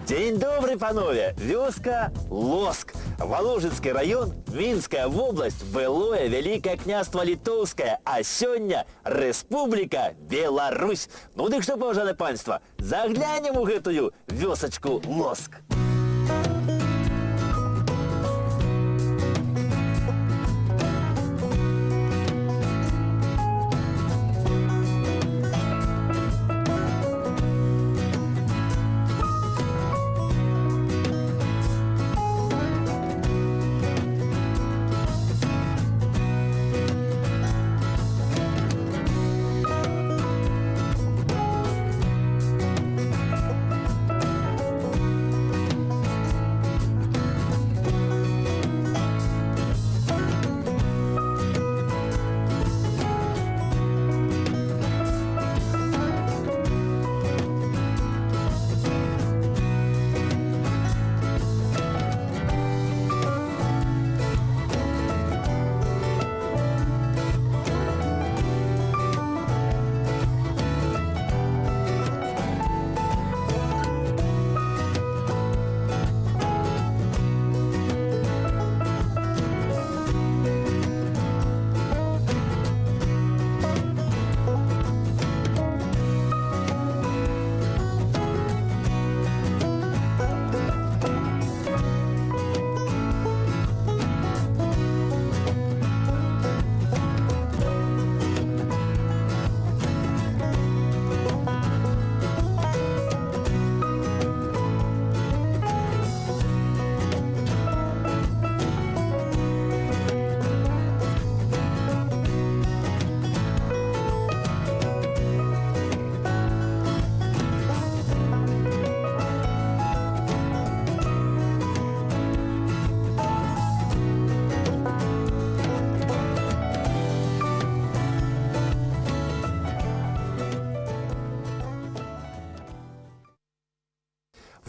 Дзень добры, панове! Вёска Лоск. Валожынскі раён, Мінская вобласць, былое Вялікае княства Літоўскае, а сёння Рэспубліка Беларусь. Ну дык што, паважанае панства, заглянем у гэтую вёсачку Лоск.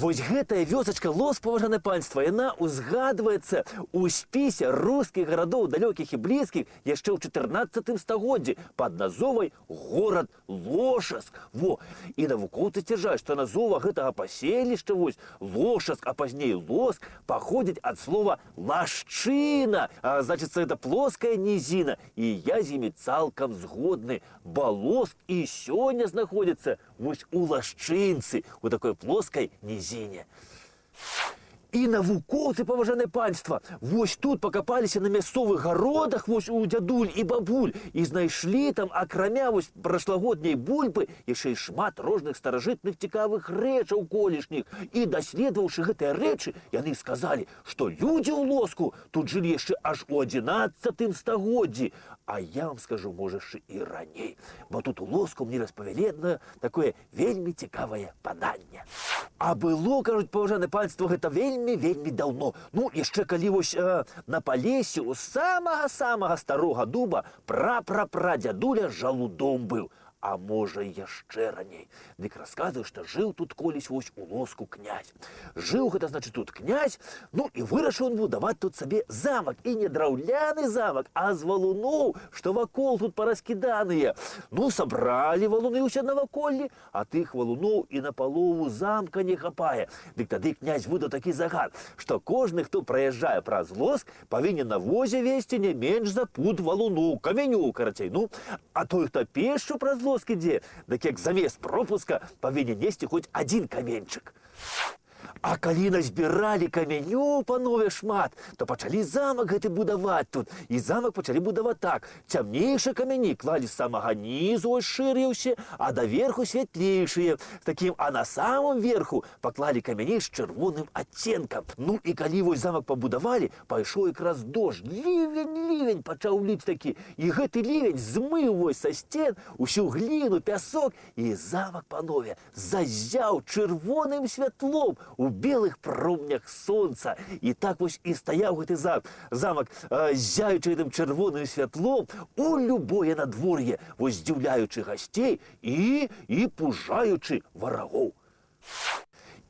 Вось гэтая вёсачка Лоск, паважанае панства, яна ўзгадваецца ў спісе рускіх гарадоў далёкіх і блізкіх яшчэ ў 14 стагоддзі пад назовай горад Лошаск. Во. І навукоўцы сцвярджаюць, што назова гэтага паселішча вось Лошаск, а пазней Лоск, паходзіць ад слова лашчына, а, значыцца, это плоская нізіна. І я з імі цалкам згодны, бо Лоск і сёння знаходзіцца вось у лашчынцы, у такой плоскай нізіне. І навукоўцы, паважанае панства, вось тут пакапаліся на мясцовых гародах вось у дзядуль і бабуль і знайшлі там, акрамя вось прашлогодняй бульбы, яшчэ і шмат розных старажытных цікавых рэчаў колішніх. І даследаваўшы гэтыя рэчы, яны сказалі, што людзі ў Лоску тут жылі яшчэ аж у 11 стагоддзі. А я вам скажу, можа, яшчэ і раней. Бо тут у Лоску мне распавялі адно такое вельмі цікавае паданне. А было, кажуць, паважанае панства, гэта вельмі, вельмі даўно. Ну, яшчэ калі вось на Палесе у самага-самага старога дуба пра-пра-прадзядуля Жалудом быў. А можа, і яшчэ раней. Дык расказваю, што жыў тут колісь вось у Лоску князь. Жыў гэта, значит, тут князь, ну і вырашыў он будаваць тут сабе замак. І не драўляны замак, а з валуноў, што вакол тут параскіданыя. Ну, сабралі валуны ўсе наваколлі, а тых валуноў і на палову замка не хапае. Дык тады князь выдаў такі загад, што кожны, хто праязджае праз Лоск, павінен на возе весці не менш за пуд валуноў, каменю, карацей. Ну, а той, хто пешшу праз Лоск ідзе, дык як замест пропуска павінен несці хоць адзін каменьчык. А калі назбіралі каменю, панове, шмат, то пачалі замак гэты будаваць тут. І замак пачалі будаваць так. Цямнейшыя камяні клалі з самага нізу, ось шырыя ўсе, а даверху святлейшыя. Такім, а на самым верху паклалі камяні з чырвоным адценкам. Ну і калі вось замак пабудавалі, пайшоў якраз дождж, лівень, лівень пачаў ліць такі. І гэты лівень змыў вось са сцен усю гліну, пясок, і замак, панове, зазяў чырвоным святлом у белых промнях сонца. І так вось і стаяў гэты замак, зяючы гэтым чырвоным святлом у любое надвор'е, вось здзіўляючы гасцей і пужаючы варагоў.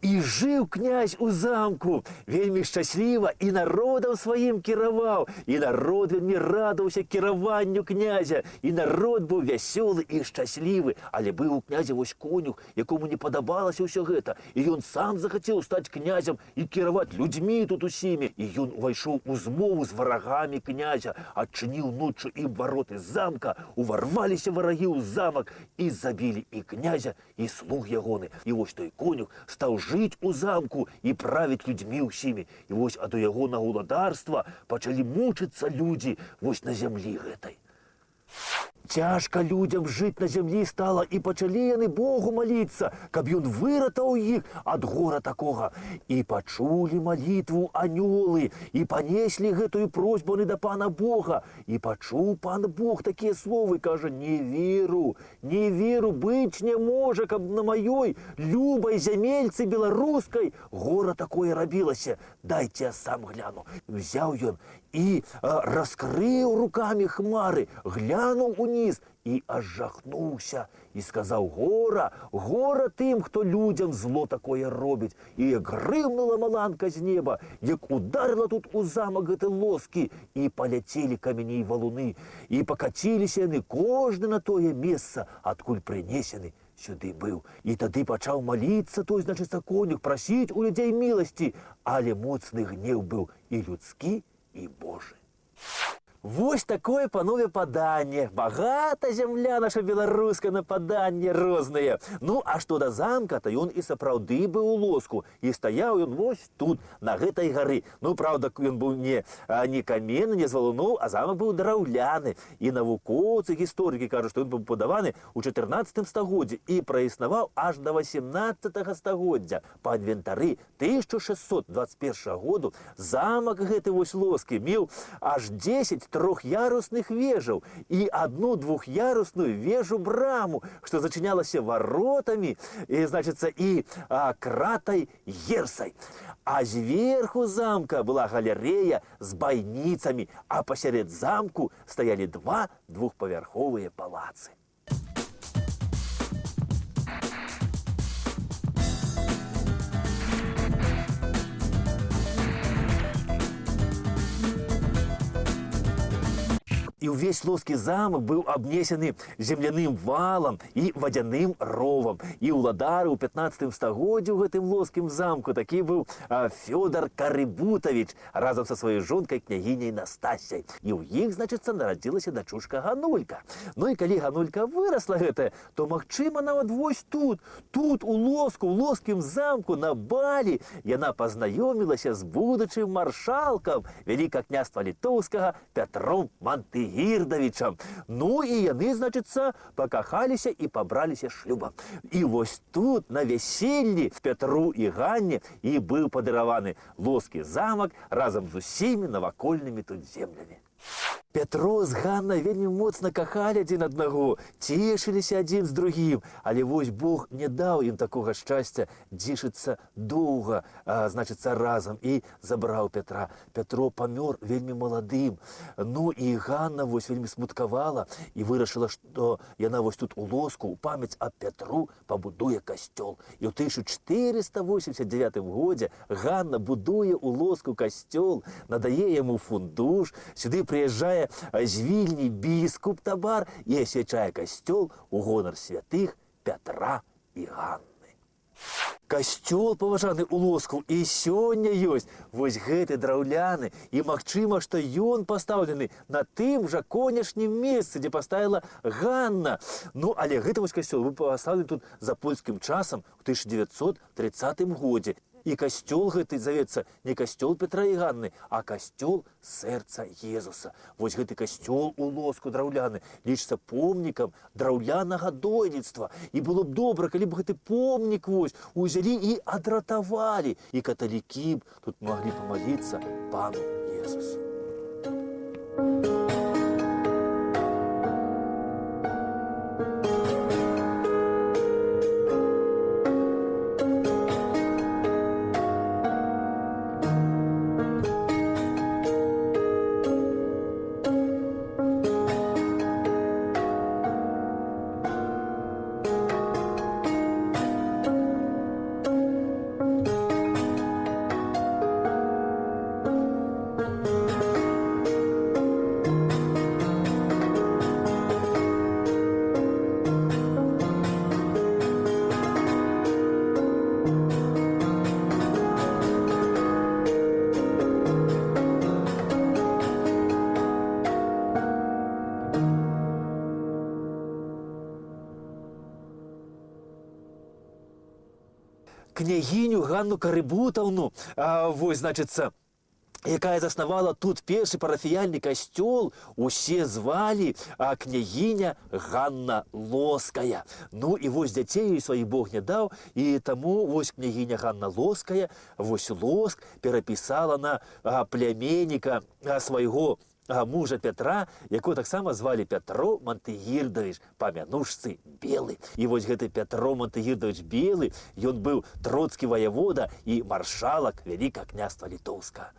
І жыў князь у замку вельмі шчасліва і народам сваім кіраваў, і народ вельмі радаваўся кіраванню князя, і народ быў вясёлы і шчаслівы. Але быў у князя вось конюх, якому не падабалася ўсё гэта, і ён сам захацеў стаць князем і кіраваць людзьмі тут усімі. І ён увайшоў у змову з варагамі князя, адчыніў ноччу ім вароты замка, уварваліся варагі ў замак і забілі і князя, і слуг ягоны. І вось той конюх стаў жыць у замку і правіць людзьмі ўсімі. І вось ад ягонага уладарства пачалі мучыцца людзі вось на зямлі гэтай. Цяжка людзям жыць на зямлі стала, і пачалі яны Богу маліцца, каб ён выратаваў іх ад гора такога. І пачулі малітву анёлы, і панеслі гэтую просьбу яны да пана Бога. І пачуў пан Бог такія словы, кажа: «Не веру, не веру, быць не можа, каб на маёй любай зямельцы беларускай гора такое рабілася. Дайце я сам гляну». Взяў ён і раскрыў рукамі хмары, глянуў уніз і аж жахнуўся і сказаў: «Гора, гора тым, хто людзям зло такое робіць». І як грымнула маланка з неба, як ударыла тут у замак гэты лоскі, і паляцелі камені і валуны, і пакаціліся яны кожны на тое месца, адкуль прынесены сюды быў. І тады пачаў маліцца той, значыцца, конюх, прасіць у людзей міласці, але моцны гнеў быў і людскі, і Божы. Вось такое, панове, паданне. Багата зямля наша беларуская на паданне розныя. Ну, а што да замка, то ён і сапраўды быў у Лоску. І стаяў ён вось тут, на гэтай гары. Ну, праўда, ён быў не каменны, не з валуноў, а замак быў драўляны. І навукоўцы, гісторыкі кажуць, што ён быў пабудаваны ў 14 стагоддзі і праіснаваў аж да 18 стагоддзя. Па інвентары 1621 году замак гэты вось лоскі меў аж 10 трох'ярусных вежаў і одну двух'ярусную вежу-браму, што зачынялася варотамі, і, значыцца, і кратай герсай. А зверху замка была галерэя з байніцамі, а пасярод замку стаялі два двухпавярховыя палацы. І ўвесь лоскі замак быў абнесены земляным валам і вадзяным ровам. І ўладары ў 15 стагоддзі ў гэтым лоскім замку такі быў Фёдар Карыбутавіч разам са сваёй жонкай княгіняй Настасяй. І ў іх, значыцца, нарадзілася дачушка Ганулька. Ну і калі Ганулька вырасла гэтая, то, магчыма, нават вось тут, тут у Лоску, у лоскім замку на балі яна пазнаёмілася з будучым маршалкам Вялікага княства Літоўскага Пятром Мантыгірдавічам. Ну і яны, значыцца, пакахаліся і пабраліся шлюбам. І вось тут на вяселлі Пятру і Ганне і быў падараваны лоскі замак разам з усімі навакольнымі тут землямі. Пятро з Ганнай вельмі моцна кахалі адзін аднаго, цешыліся адзін з другім, але вось Бог не даў ім такога шчасця дзішыцца доўга, значыцца, разам, і забраў Пятра. Пятро памёр вельмі маладым. Ну і Ганна вось вельмі смуткавала і вырашыла, што яна вось тут у Лоску у памяць аб Пятру пабудуе касцёл. І ў 1489 годзе Ганна будуе ў Лоску касцёл, надае яму фундуш, сюды прыязджае з Вільні біскуп Табар і асвячае касцёл у гонар святых Пятра і Ганны. Касцёл, паважаны, у Лоску і сёння ёсць, вось гэты драўляны, і магчыма, што ён пастаўлены на тым жа конечным месцы, дзе паставіла Ганна. Ну, але гэты вось касцёл быў пастаўлены тут за польскім часам у 1930 годзе. І касцёл гэты завецца не касцёл Петра і Ганны, а касцёл сэрца Езуса. Вось гэты касцёл у Лоску драўляны лічыцца помнікам драўлянага дойлідства. І было б добра, калі б гэты помнік вось узялі і адратавалі. І каталікі б тут маглі памаліцца пану Езусу. Княгіню Ганну Карыбутаўну, вось, значыцца, якая заснавала тут першы парафіяльны касцёл, усе звалі княгіня Ганна Лоская. Ну і вось дзяцей ёй сваіх Бог не даў, і таму вось княгіня Ганна Лоская, вось Лоск перапісала на пляменніка свайго мужа Пятра, якога таксама звалі Пятро Мантэгірдавіч, па мянушцы Белы. І вось гэты Пятро Мантэгірдавіч Белы, ён быў троцкі ваявода і маршалак Вялікага княства Літоўскага.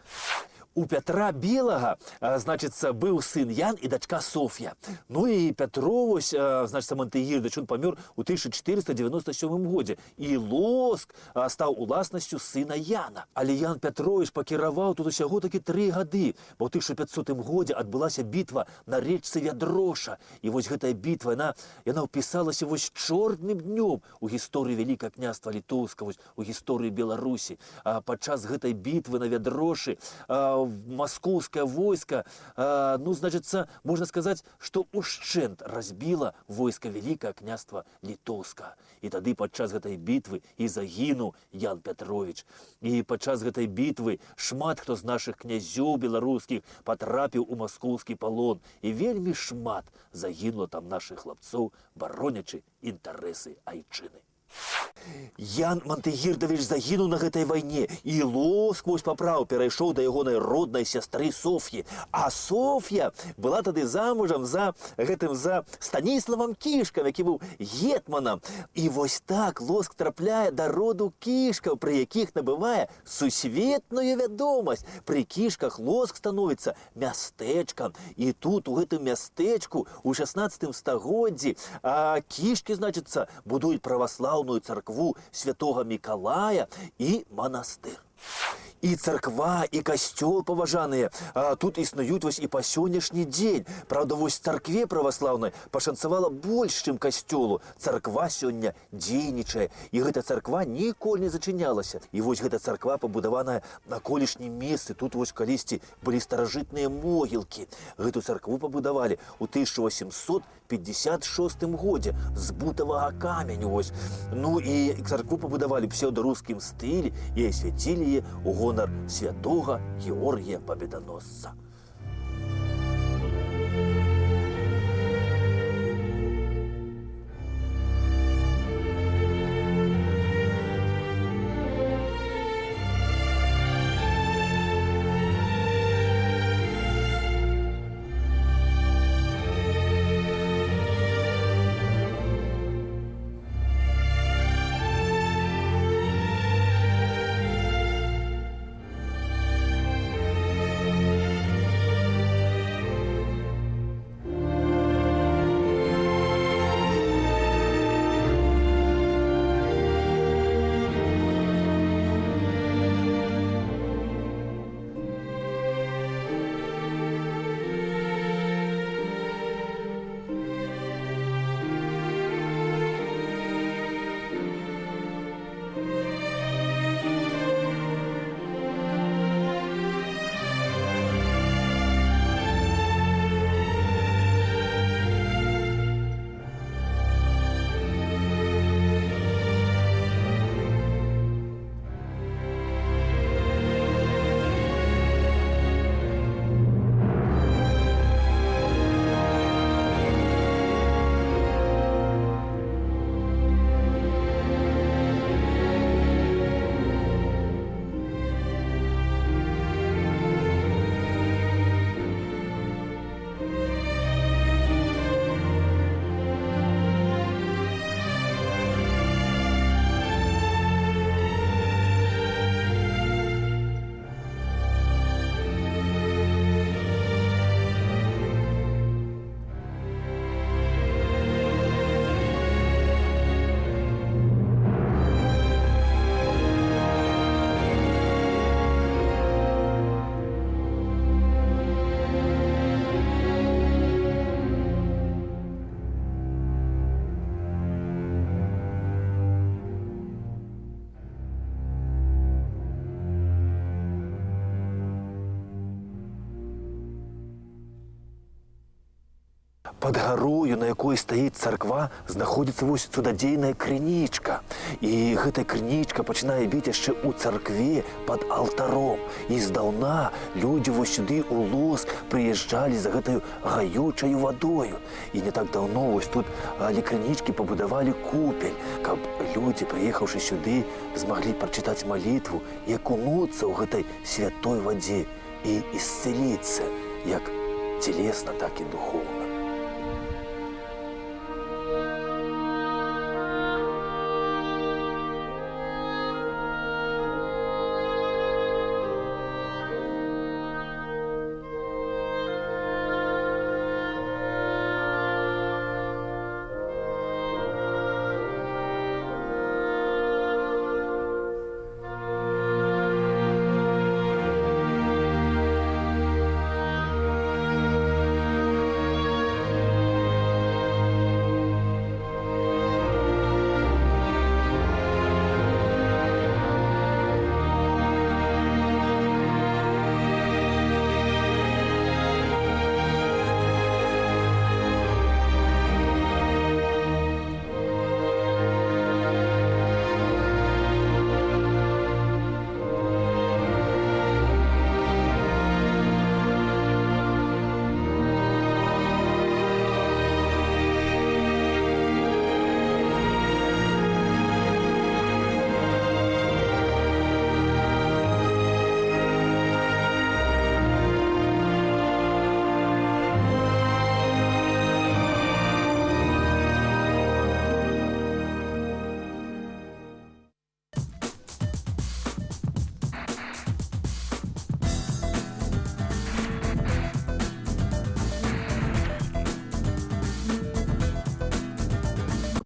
У Пятра Белага, значыцца, быў сын Ян і дачка Соф'я. Ну і Пятро вось, значыцца, Мантэгірдавіч, ён памёр у 1497 годзе. І Лоск стаў уласнасцю сына Яна. Але Ян Пятровіч пакіраваў тут усяго такі 3 гады, бо ў 1500 годзе адбылася бітва на речцы Вядроша. І вось гэтая бітва, яна ўпісалася вось чорным днём у гісторыі Вялікага княства Літоўскага, вось, у гісторыі Беларусі. Падчас гэтай бітвы на Вядрошы маскоўскае войска, ну, значыцца, можна сказаць, што ушчэнт разбіла войска Вялікага княства Літоўскага. І тады падчас гэтай бітвы і загінуў Ян Пятровіч. І падчас гэтай бітвы шмат хто з нашых князёў беларускіх патрапіў у маскоўскі палон. І вельмі шмат загінула там нашых хлапцоў, баронячы інтарэсы айчыны. Ян Мантэгірдавіч загінуў на гэтай вайне, і Лоск вось папраў перайшоў да ягонай роднай сястры Соф'і. А Соф'я была тады замужам за гэтым, за Станіславам Кішкам, які быў гетманам. І вось так Лоск трапляе да роду Кішкаў, пры якіх набывае сусветную вядомасць. Пры Кішках Лоск становіцца мястэчкам. І тут у гэтым мястэчку у 16 стагоддзі Кішкі, значыцца, будуюць праваслаўную царкву святого Мікалая і манастыр. І царква, і касцёл, паважаныя, тут існуюць вось і па сённяшні дзень. Праўда, вось царкве праваслаўнай пашанцавала больш, чым касцёлу. Царква сёння дзейнічае, і гэта царква ніколі не зачынялася. І вось гэта царква пабудаваная на колішнім месцы. Тут вось калісьці былі старажытныя могілкі. Гэту царкву пабудавалі ў 1856 годзе з бутавага каменю. Вось. Ну і царкву пабудавалі ў псеўдарускім стылі і асвяцілі яе ў гонар святого Георгія Победоносца. Пад гарою, на якой стаіць царква, знаходзіцца вось цудадзейная крынічка. І гэтая крынічка пачынае біць яшчэ ў царкве пад алтаром. І здаўна людзі вось сюды ў Лоск прыязджалі за гэтаю гаючаю вадою. І не так даўно вось тут ля крынічкі пабудавалі купель, каб людзі, прыехаўшы сюды, змаглі прачытаць малітву і акунуцца ў гэтай святой вадзе і исцеліцца, як целесна, так і духоўна.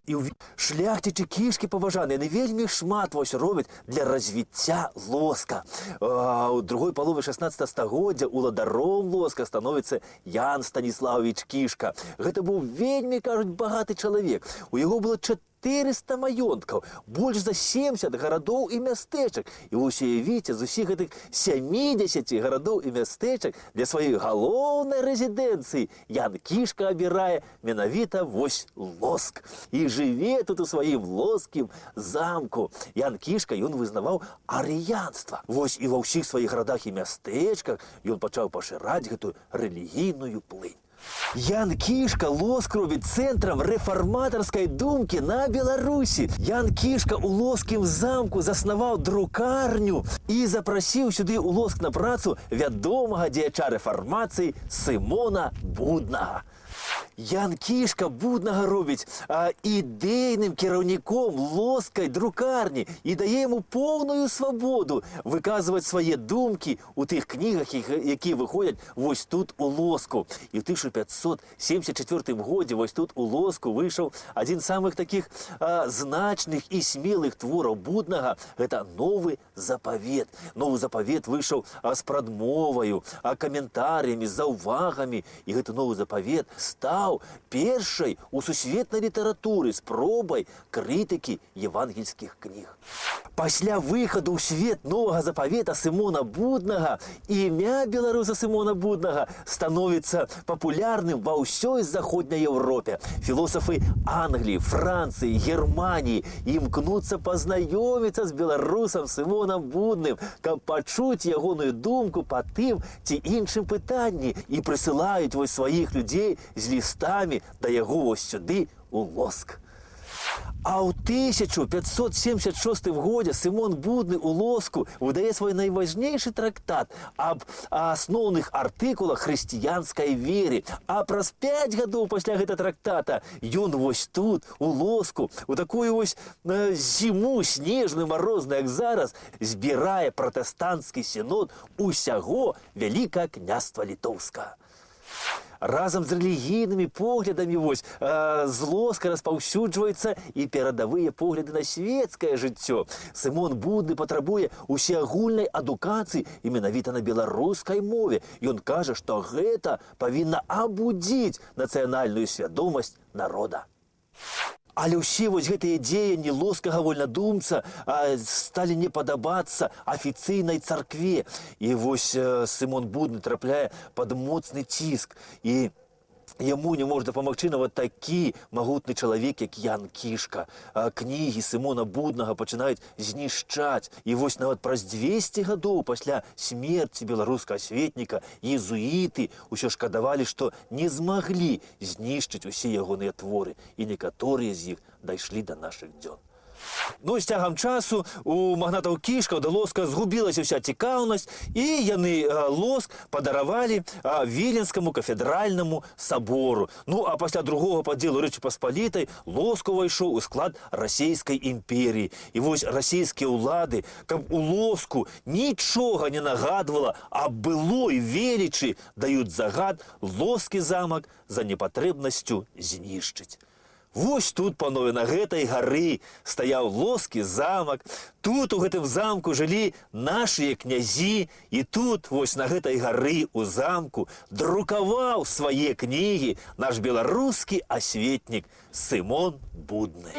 І шляхцічы Кішкі паважаны, яны вельмі шмат вось робяць для развіцця Лоска. У другой палове 16 стагоддзя уладаром Лоска становіцца Ян Станіславович Кішка. Гэта быў вельмі, кажуць, багаты чалавек. У яго было 400 маёнткаў, больш за 70 гарадоў і мястэчак. І вось уявіце, з усіх гэтых 70 гарадоў і мястэчак для сваёй галоўнай рэзідэнцыі Ян Кішка абірае менавіта вось Лоск. І жыве тут у сваім лоскім замку. Ян Кішка, ён вызнаваў арыянства. Вось і ва ўсіх сваіх гарадах і мястэчках ён пачаў пашыраць гэтую рэлігійную плынь. Ян Кішка Лоск робіць цэнтрам рэфарматарскай думкі на Беларусі. Ян Кішка ў Лоскім замку заснаваў друкарню і запрасіў сюды ў Лоск на працу вядомага дзеяча рэфармацыі Сымона Буднага. Ян Кішка Буднага робіць ідэйным кіраўніком лоскай друкарні і дае яму поўную свабоду выказваць свае думкі ў тых кнігах, якія выходзяць вось тут у Лоску. І ў 1574 годзе вось тут у Лоску выйшаў адзін з самых такіх значных і смелых твораў Буднага. Гэта «Новы запавет». «Новы запавет» выйшаў з прадмоваю, каментарыямі, заўвагамі. І гэты «Новы запавет» стаў першай у сусветнай літаратуры спробай крытыкі евангельскіх кніг. Пасля выхаду ў свет «Новага запавета» Сымона Буднага імя беларуса Сымона Буднага становіцца папулярным ва ўсёй заходняй Еўропе. Філосафы Англіі, Францыі, Германіі імкнуцца пазнаёміцца з беларусам Сымонам Будным, каб пачуць ягоную думку па тым ці іншым пытанні, і прысылаюць вось сваіх людзей з лістамі да яго вось сюды у Лоск. А ў 1576 годзе Сымон Будны ў Лоску выдае свой найважнейшы трактат аб асноўных артыкулах хрысціянскай веры. А праз 5 гадоў пасля гэтага трактата ён вось тут, у Лоску, у такую вось зіму снежную, марозную, як зараз, збірае пратэстанцкі сінод усяго Вялікага княства Літоўскага. Разам з рэлігійнымі поглядамі вось, з Лоска распаўсюджваюцца і перадавыя погляды на светскае жыццё. Сымон Будны патрабуе усеагульнай адукацыі і менавіта на беларускай мове. Ён кажа, што гэта павінна абудзіць нацыянальную свядомасць народа. Але ўсе вось гэтыя дзеянні лоскага вольнадумца сталі не падабацца афіцыйнай царкве. І вось Сымон Будны трапляе пад моцны ціск. І Яму не можа дапамагчы нават такі магутны чалавек, як Ян Кішка. А кнігі Сымона Буднага пачынаюць знішчаць. І вось нават праз 200 гадоў пасля смерці беларускага асветніка езуіты ўсё шкадавалі, што не змаглі знішчыць усе ягоныя творы, і некаторыя з іх дайшлі да нашых дзён. Ну, з цягам часу у магнатаў Кішкаў да Лоска згубілася ўся цікаўнасць, і яны Лоск падаравалі Віленскаму кафедральнаму сабору. Ну, а пасля другога падзелу Рэчы Паспалітай Лоск увайшоў у склад Расійскай імперіі. І вось расійскія ўлады, каб у Лоску нічога не нагадвала аб былой велічы, даюць загад Лоскі замак за непатрэбнасцю знішчыць. Вось тут, панове, на гэтай гары стаяў Лоскі замак. Тут у гэтым замку жылі нашыя князі, і тут вось на гэтай гары у замку друкаваў свае кнігі наш беларускі асветнік Сымон Будны.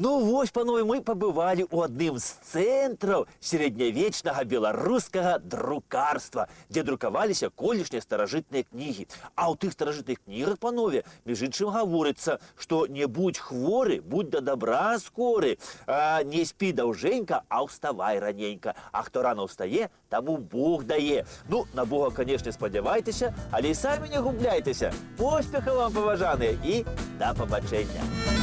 Ну вось, панове, мы пабывалі ў адным з цэнтраў сярэднявечнага беларускага друкарства, дзе друкаваліся колішнія старажытныя кнігі. А ў тых старажытных кнігах, панове, між іншым гаворыцца, што не будь хворы, будь да добра скоры, а, не спі даўжэнька, а ўставай раненька. А хто рана ўстае, таму Бог дае. Ну, на Бога, канешне, спадзявайцеся, але і самі не губляйцеся. Поспехаў вам, паважаныя, і да пабачэння.